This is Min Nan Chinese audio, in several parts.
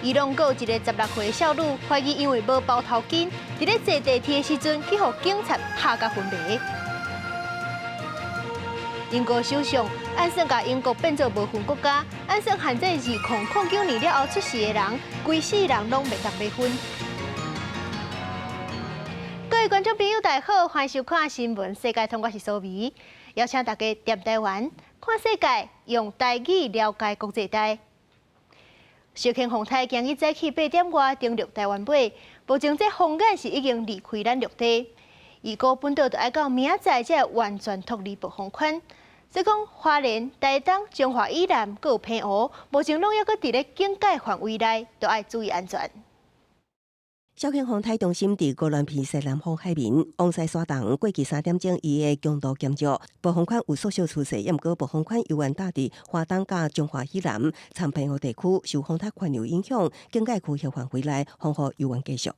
伊朗閣有一个16歲的少女，懷疑因為無包頭巾，佇咧坐地鐵的時陣去予警察拍甲昏迷。英國首相按算共英國變做無婚國家，按算限制2009年了後出世的人，規世人攏袂當買婚。各位觀眾朋友，大家好，歡迎收看新聞世界通，我是蘇眉，邀請大家踮台灣看世界，用台語了解國際大。小犬風台今日早起8點外登陸台灣尾，目前這風眼是已經離開咱陸地，預估本島就愛到明仔載才會完全脫離暴風圈。所以講，花蓮、台東、彰化以南，閣有澎湖，目前攏猶閣佇咧警戒範圍內，都愛注意安全。小犬風台中心佇宜蘭縣西南方海面，往西徙動，過去3點鐘伊的強度減弱，暴風圈有縮小趨勢，毋過暴風圈猶原搭佇花東佮彰化以南、參澎湖地區受風台環流影響，警戒區域範圍內風雨猶原繼續。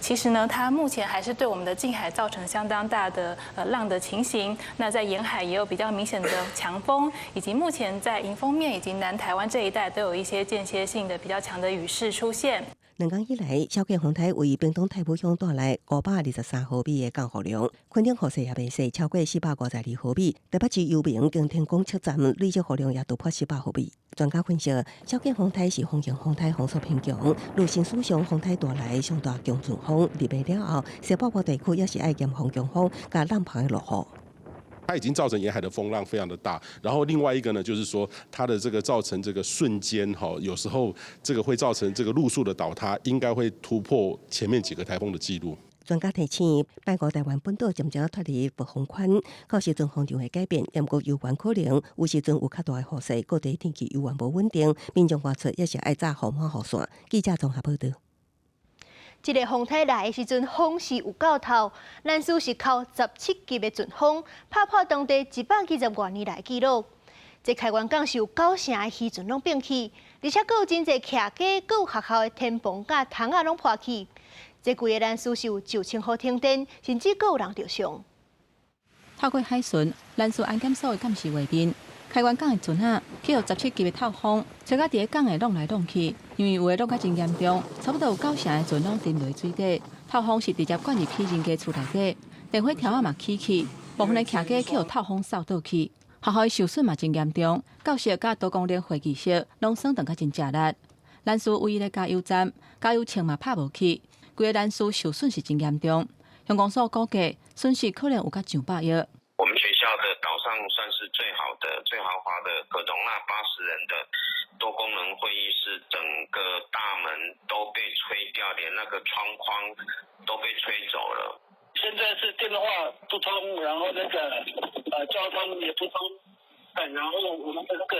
其實呢，它目前還是對我們的近海造成相當大的浪的情形。那在沿海也有比較明顯的強風，以及目前在迎風面以及南台灣這一帶都有一些間歇性的比較強的雨勢出現。兩工以來，小犬風台為屏東大武鄉帶來523毫米的降雨量，墾丁雨勢也袂細，超過452毫米。台北市游明經天公測站累積雨量也突破400毫米。專家分析，小犬風台是風型風台風速偏強，造成史上風台帶來上大強陣風。入暝了後，西北部地區也是愛嚴防強風佮浪旁的落雨。它已經造成沿海的風浪非常的大，然後另外一個呢，就是說它的這個造成這個瞬間哈，有時候這個會造成這個路樹的倒塌，應該會突破前面幾個颱風的記錄。專家提醒，拜五台灣本島漸漸脫離暴風圈，到時陣風場會改變，毋過猶原可能有時陣有較大的雨勢，各地天氣猶原無穩定，民眾外出也是愛紮雨傘雨傘。記者綜合報道。這个風台來的時陣，風勢有夠透，蘭嶼是扣17級的陣風，拍破當地120外年來紀錄。這開元港是有九成的漁船攏變去，而且閣有真濟徛家、閣有學校的天棚佮窗仔攏破去。這規个蘭嶼是有9000戶停電，甚至閣有人著傷。透過海巡，蘭嶼安檢所的監視畫面，開元港的船仔去予17級的透風，吹甲佇咧港內挵來挵去，因為有的挵甲真嚴重，差不多有九成的船攏沉落水底。透風是直接灌入去人家厝內底，電火柱仔嘛起去，部分的徛家去予透風掃倒去，學校的受損嘛真嚴重，教室佮多功能會議室攏損斷甲真食力。蘭嶼唯一的加油站，加油銃嘛拍無去，規個蘭嶼受損是真嚴重。鄉公所估計損失可能有較上百億。我們學校的島上算是最好的、最豪華的，可容納80人的多功能會議室，整個大門都被吹掉，連那個窗框都被吹走了。現在是電話不通，然後那個交通也不通，然後我們的那個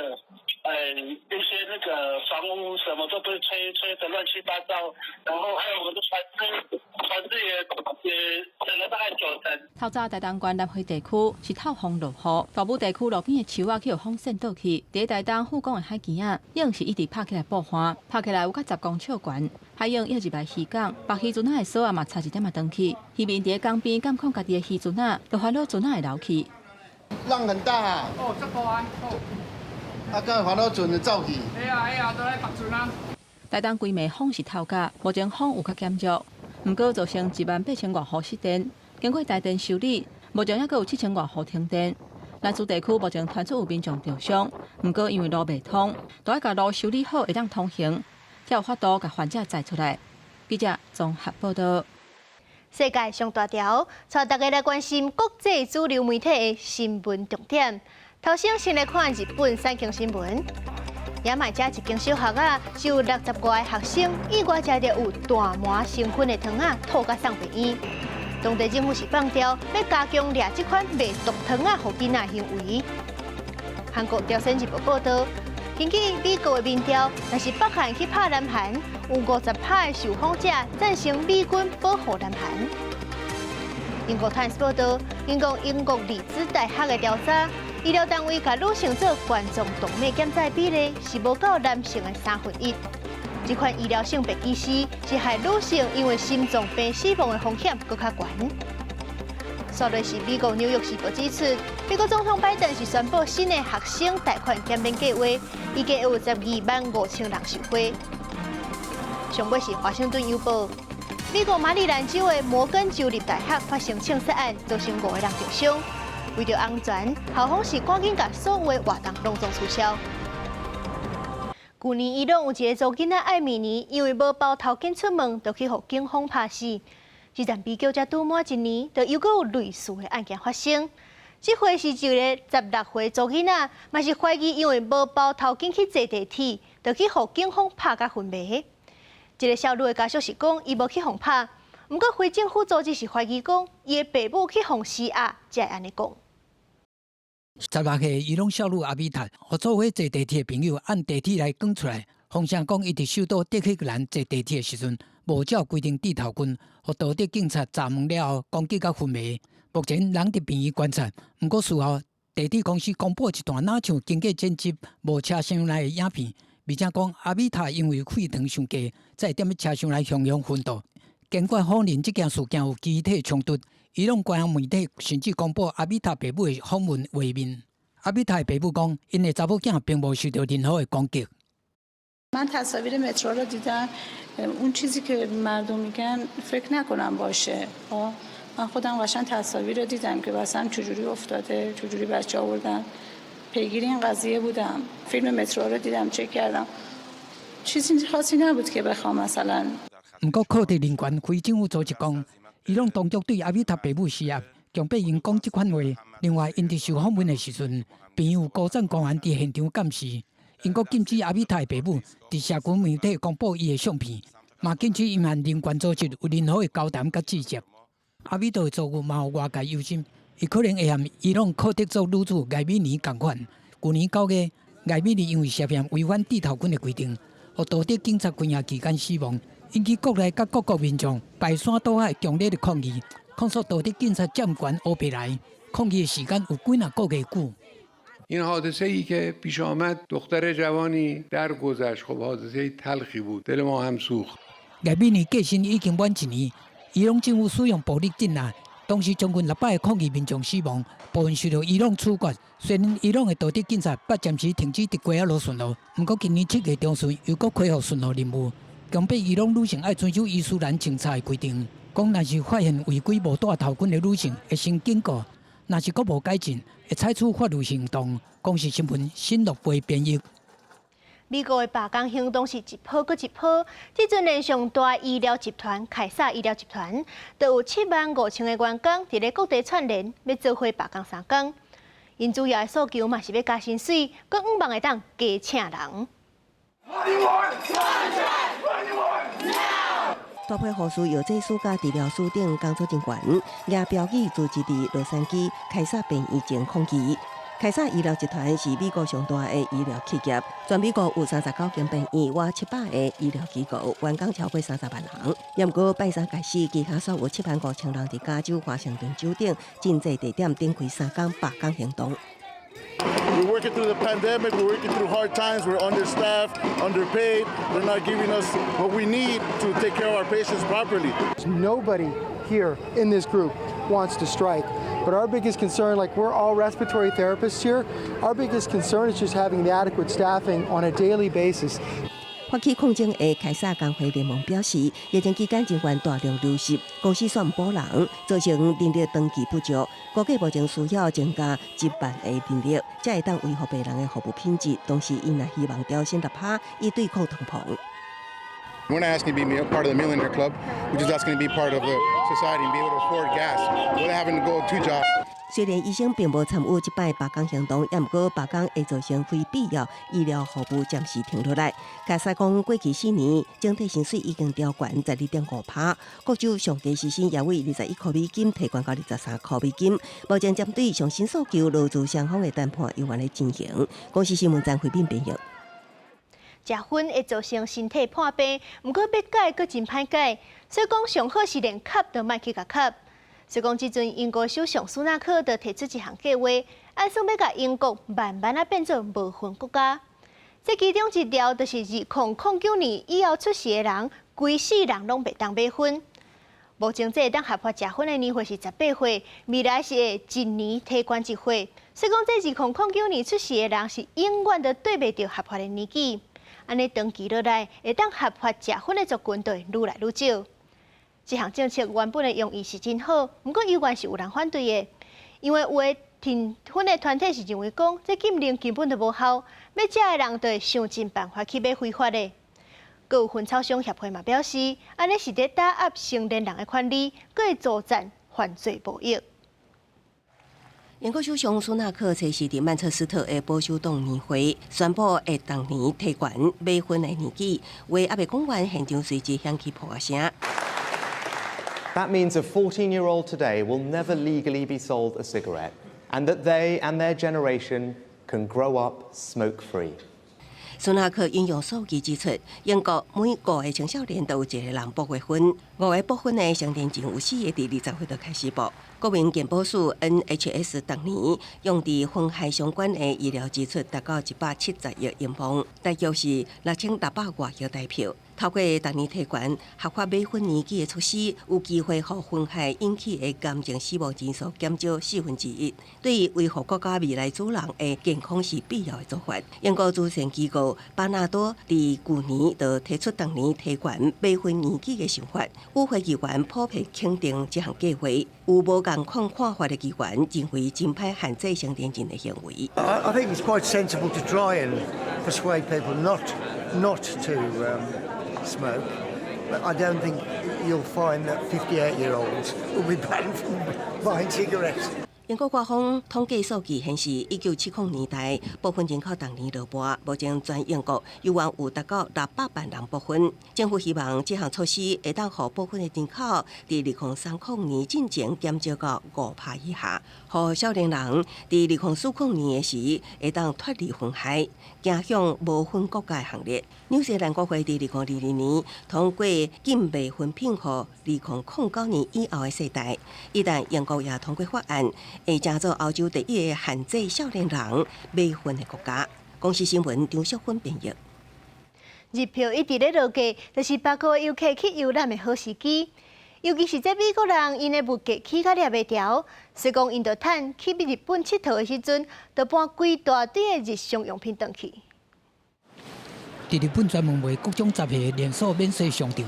一些那個房屋什麼都被吹得亂七八糟，然後還有我們的船隻，船隻也損了大概九成。透早台東縣南迴地區是透風落雨，大武地區路邊的樹仔去予風扇倒去。佇台東富岡的海墘仔，湧是一直拍起來布岸，拍起來有較10公尺懸。海湧湧入來漁港，縛漁船仔的索仔嘛差一點仔斷去。漁民佇港邊監控家己的漁船仔，都煩惱船仔會流去。浪很大啊！哦，這大啊！啊，敢會煩惱船就走去。會啊會啊，都來縛船啊。台東規暝風是透甲，目前風有較減弱，毋過造成1萬8千外戶失電。經過台電修理，目前猶閣有7000外戶停電。蘭嶼地區目前傳出有民眾著傷，毋過因為路袂通，都愛共路修理好會當通行，才有法度共患者載出來。記者綜合報道。世界上大條，帶大家來關心國際主流媒體的新聞重點。頭先先來看日本產經新聞。也賣遮一間小學啊，是有60外个學生意外食著有大麻成分的糖仔，吐甲送病院。當地政府是放調欲加強掠這款賣毒糖仔予囡仔行為。韓國朝鮮日報報道，根據美國的民調，若是北韓去拍南韓，有50趴的受訪者贊成美軍保護南韓。英國泰晤報道，根據英國利茲大學的調查，醫療單位共女性做冠狀動脈檢查的比例是無夠男性的1/3。這款醫療性別歧視是害女性因為心臟病死亡的風險閣較懸。煞落是美國紐約時報指出，美國總統拜登是宣布新的學生貸款減免計劃，預計有12萬5千人受惠。上尾是華盛頓郵報。美國馬里蘭州的摩根州立大學發生槍殺案，造成五个人受傷。為著安全，校方是趕緊共所有的活動攏總取消。舊年伊朗有一个查某囡仔艾米尼，因為無包頭巾出門，就去予警方拍死。這場悲劇才拄滿一年，就猶閣有類似的案件發生。這回是一个16歲查某囡仔，嘛是懷疑因為無包頭巾去坐地鐵，就去予警方拍甲昏迷。這个少女的家屬是講，伊無去予拍，毋過非政府組織是懷疑講，伊的爸母去予施壓，才會按呢講。 16歲伊朗少女阿米塔，予做伙坐地鐵的朋友按地鐵來趕出來，風聲講伊佇首都德黑蘭坐地鐵的時陣，無照規定戴頭巾，予道德警察查問了後，攻擊甲昏迷。目前人佇病院觀察，毋過事後地鐵公司公布一段若像經過剪輯、無車廂內的影片，而且講阿米塔因為血糖傷低，才會踮咧車廂內雄雄昏倒。堅決否認這件事件有肢體衝突。伊朗官方媒體甚至公布阿米塔爸母的訪問畫面。阿米塔的爸母講，𪜶的查某囝並無受著任何的攻擊。 من تصاویر مترو رو دیدم اون چیزی که مردم میگن فکر نکنم باشه. من خودم قشنگ تصاویر رو دیدم که مثلا چجوری افتاده چجوری بچه آوردن پیگیر این قضیه بودم فیلم مترو رو دیدم چک کردم چیزی خاصی نبود که بخوام مثلا 毋過，庫德人權非政府組織講，伊朗當局對阿米塔爸母施壓，強迫𪜶講這款話。另外，𪜶佇受訪問的時陣，並有高層官員佇現場監視。英國禁止阿米塔的爸母佇社群媒體公布伊的相片，嘛禁止𪜶和人權組織有任何的交談佮接觸。阿米塔的遭遇嘛予外界憂心，伊可能會和伊朗庫德族女子艾米尼仝款。舊年9月，艾米尼因為涉嫌違反戴頭巾的規定，予道德警察關押期間死亡，引起國內佮各國民眾排山倒海強烈的抗議，控訴道德警察佔權烏白來。抗議的時間有幾若個月久。 این حادثه ای که پیش آمد دختر جوانی درگذشت خب حادثه تلخی بود دل ما هم سوخت. 艾米尼過身已經滿一年，伊朗政府使用暴力鎮壓，當時將近600個抗議民眾死亡，部分受著伊朗處決。雖然伊朗的道德警察捌暫時停止佇街仔落巡邏，毋過今年7月中旬又閣恢復巡邏任務，強迫伊朗女性愛遵守伊斯蘭政策的規定，講若是發現違規無戴頭巾的女性，會先警告；若是閣無改進，會採取法律行動。公視新聞新樂貝編譯。美國的罷工行動是一波閣一波，這陣連上大醫療集團凱撒醫療集團，就有7萬5千个員工佇咧各地串聯，欲做伙罷工3工。𪜶主要的訴求嘛是欲加薪水，閣向望會當加請人。大批護士、藥劑師、佮治療師等工作人員，舉標語聚集佇洛杉磯凱撒病院前抗議。凱撒醫療集團是美國上大的醫療企業，全美國有39間病院，倚700個醫療機構，員工超過30萬人。毋過拜三開始，其他所有7萬5千人佇加州、華盛頓州等真濟地點展開3工罷工行動。 We're working through the pandemic, we're working through hard times, we're understaffed, underpaid, they're not giving us what we need to take care of our patients properly. Nobody here in this group wants to strike. But our biggest concern, like we're all respiratory therapists here, our biggest concern is just having the adequate staffing on a daily basis. 發起抗爭的凱撒工會聯盟表示，疫情期間人員大量流失，公司煞毋補人，造成人力長期不足。估計目前需要增加1萬個人力，才會當維護病人的服務品質。同時，𪜶也希望調薪6趴，以對抗通膨。 We're not asking to be part of the millionaire club. We're just asking to be part of the society and be able to afford gas without having to go two jobs. 雖然醫生並無參與這擺罷工行動，也毋過罷工會造成非必要醫療服務暫時停落來。凱撒講，過去4年整體薪水已經調懸12.5趴，各州上低時薪也為21塊美金提懸到23塊美金。目前針對上新訴求，勞資雙方的談判猶原咧進行。公視新聞張惠敏編譯。食薰會造成身體破病，毋過欲改閣真歹改，所以講上好是連吸都莫去共吸。所以講，這陣英國首相蘇納克就提出一項計劃，按算欲共英國慢慢仔變做無薰國家。這其中一條就是2009年以後出世的人，規世人攏袂當買薰。目前這會當合法食薰的年歲是18歲，未來是會一年提懸一歲。所以講，這2009年出世的人是永遠都綴袂著合法的年紀。按呢長期落來，會當合法食薰的族群就會愈來愈少。這項政策原本的用意是真好，毋過猶原是有人反對的，因為有的停薰的團體是認為講，這禁令根本就無效，欲食的人就會想盡辦法去買非法的。閣有薰草商協會嘛表示，按呢是佇打壓成年人的權利，閣會助長犯罪貿易。英國首相蘇納克這時佇曼徹斯特的保守黨年會宣布，會逐年提懸買薰的年紀，話猶未講完，現場隨之響起噗仔聲。 That means a 14-year-old today will never legally be sold a cigarette, and that they and their generation can grow up smoke-free. 蘇納克引用數據指出，英國每五個青少年都有一個人剝過薰，五個剝薰的成年人有四個佇20歲就開始剝。國民健保署 NHS 逐年用佇薰害相關的醫療支出達到170億英鎊，大約是6600外億台票。透過逐年提懸合法買薰年紀的措施，有機會予薰害引起的癌症死亡人數減少1/4，對於維護國家未來主人的健康是必要的做法。英國慈善機構巴納多佇舊年就提出逐年提懸買薰年紀的想法，與會議員普遍肯定這項計劃。有無仝款看法的議員認為真歹限制成年人的行為。 I think it's quite sensible to try and persuade people not to smoke, but I don't think you'll find that 58-year-olds will be banned from buying cigarettes. 英國官方統計數據顯示，1970年代剝薰人口逐年落跋，目前全英國猶原有達到600萬人剝薰。政府希望這項措施會當予剝薰的人口佇2030年進前減少到5趴以下，予少年人佇2040年的時會當脫離薰害，走向無薰國家的行列。紐西蘭國會佇2022年通過禁賣薰品予2009年以後的世代，一旦英國也通過法案，會成做歐洲第一個限制少年人買薰的國家。公視新聞張淑芬編譯。日票一直咧落價，就是別國遊客去遊覽的好時機。尤其是這美國人，𪜶的物價起較掠袂牢，所以講𪜶就趁去日本𨑨迌的時陣，就搬規大堆的日常用品轉去。佇日本專門賣各種雜貨連鎖免稅商場，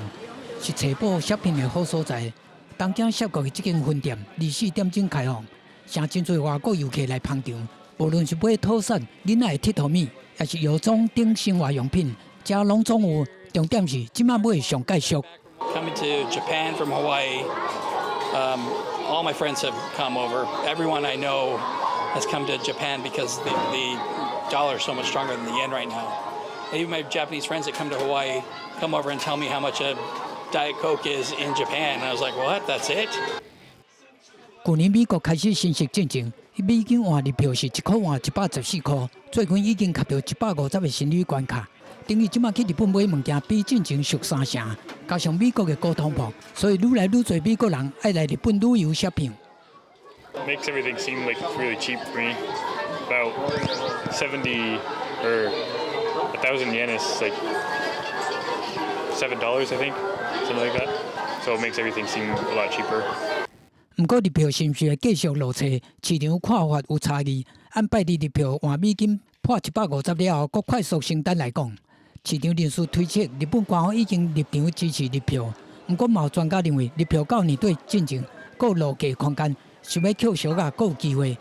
是揣寶 shopping 的好所在。東京澀谷的這間分店24點鐘開放，誠真濟外國遊客來捧場。無論是買土產、囡仔的鐵佗物，抑是藥妝等生活用品，遮攏總有。重點是，這擺買上蓋俗。 Coming to Japan from Hawaii, all my friends have come over. Everyone I know has come to Japan because the dollar is so much stronger than the yen right now. And even my Japanese friends that come to Hawaii come over and tell me how much a Diet Coke is in Japan. And I was like, "What? That's it?" 舊年美國開始升息進前，美金換日票是1箍換114箍，最近已經達到150的心理關卡。等於這擺去日本買物件比進前俗三成，加上美國的高通膨，所以愈來愈濟美國人愛來日本旅遊 shopping。 Makes everything seem like it's really cheap for me. About 70 or 1,000 yen is like $7, I think, something like that. So it makes everything seem a lot cheaper. 毋過日票是毋是會繼續落車？市場看法有差異。按拜二日票換美金破150了後，閣快速升單來講，市場人士推測日本官方已經入場支持日票。毋過，嘛有專家認為，日票到年底進前閣有落價空間，想欲抾俗仔閣有機會。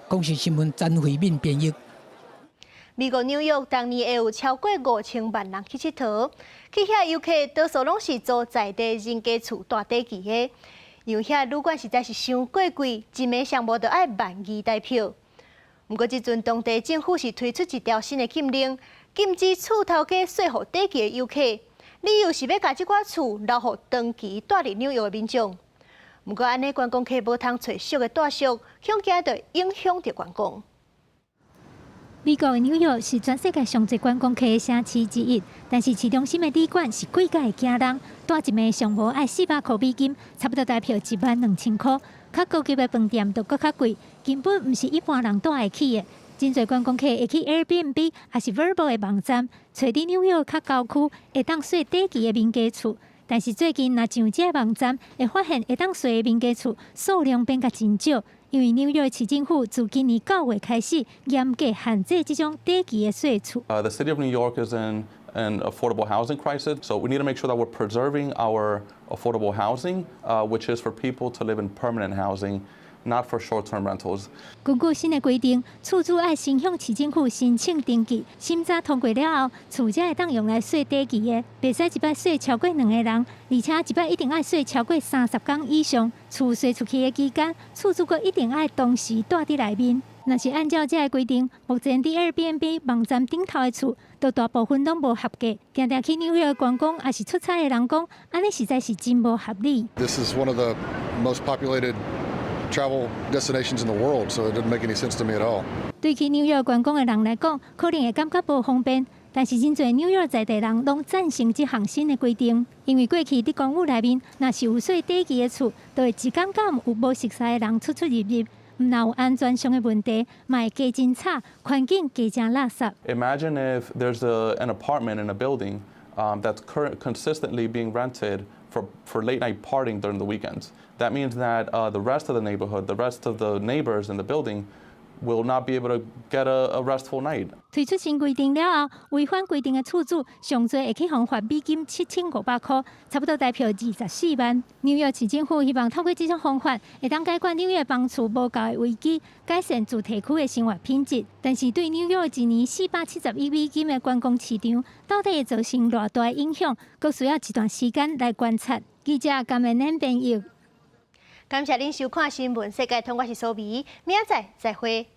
公視新聞詹慧敏編譯。美國紐約逐年會有超過5000萬人去𨑨迌，去遐遊客多數攏是租在地人家厝蹛短期的，因為遐旅館實在是傷過貴，一暝上無就愛12,000台票。毋過這陣當地政府是推出一條新的禁令，禁止厝頭家稅予短期的遊客，理由是欲共這寡厝留予長期蹛佇紐約的民眾。毋過按呢觀光客無通揣俗的蹛宿，恐驚會影響著觀光。美國的紐約是全世界上濟觀光客的城市之一，但是市中心的旅館是貴甲會驚人，蹛一暝上無愛400箍美金，差不多台票12,000箍。較高級的飯店就閣較貴，根本毋是一般人蹛會起的。真濟觀光客會去 Airbnb，抑是 Vrbo 的網站，揣佇紐約較郊區會當稅短期的民家厝。但是最近若上這個網站，會發現會當稅的民家厝數量變甲真少。因為紐約市政府自今年9月開始嚴格限制這種短期的稅厝。 The city of New York is in An affordable housing crisis. So we need to make sure that we're preserving our affordable housing, which is for people to live in permanent housing, not for short-term rentals. 根據新的規定，厝主愛先向市政府申請登記，審查通過了後，厝才會當用來稅短期的，袂使一擺稅超過兩個人，而且一擺一定愛稅超過30工以上。厝稅出去的期間，厝主閣一定愛同時蹛佇內面。若是按照這个規定，目前佇 Airbnb 網站頂頭的厝，都大部分攏無合格。定定去紐約觀光，抑是出差的人講，按呢實在是真無合理。 This is one of the most populated travel destinations in the world, so it didn't make any sense to me at all. 對去紐約觀光的人來講，可能會感覺無方便。但是真濟紐約在地人攏贊成這項新的規定，因為過去佇公寓內面，若是有稅短期的厝，就會一感覺有無熟似的人出出入入，毋但有安全上的問題，嘛會加真吵，環境加誠垃圾。 Imagine if there's an apartment in a building that's consistently being rented for late night partying during the weekends. That means that the rest of the neighborhood, the rest of the neighbors in the building will not be able to get a restful night. 推出新規定了後，違反規定的厝主上濟會去予罰美金7500箍，差不多台票24萬。紐約市政府希望透過這種方法，會當解決紐約房厝無夠的危機，改善住宅區的生活品質。但是對紐約一年470億美金的觀光市場，到底會造成偌大的影響，閣需要一段時間來觀察。記者甘文恁編譯。感謝恁收看新聞世界通，我是蘇美，明仔載再會。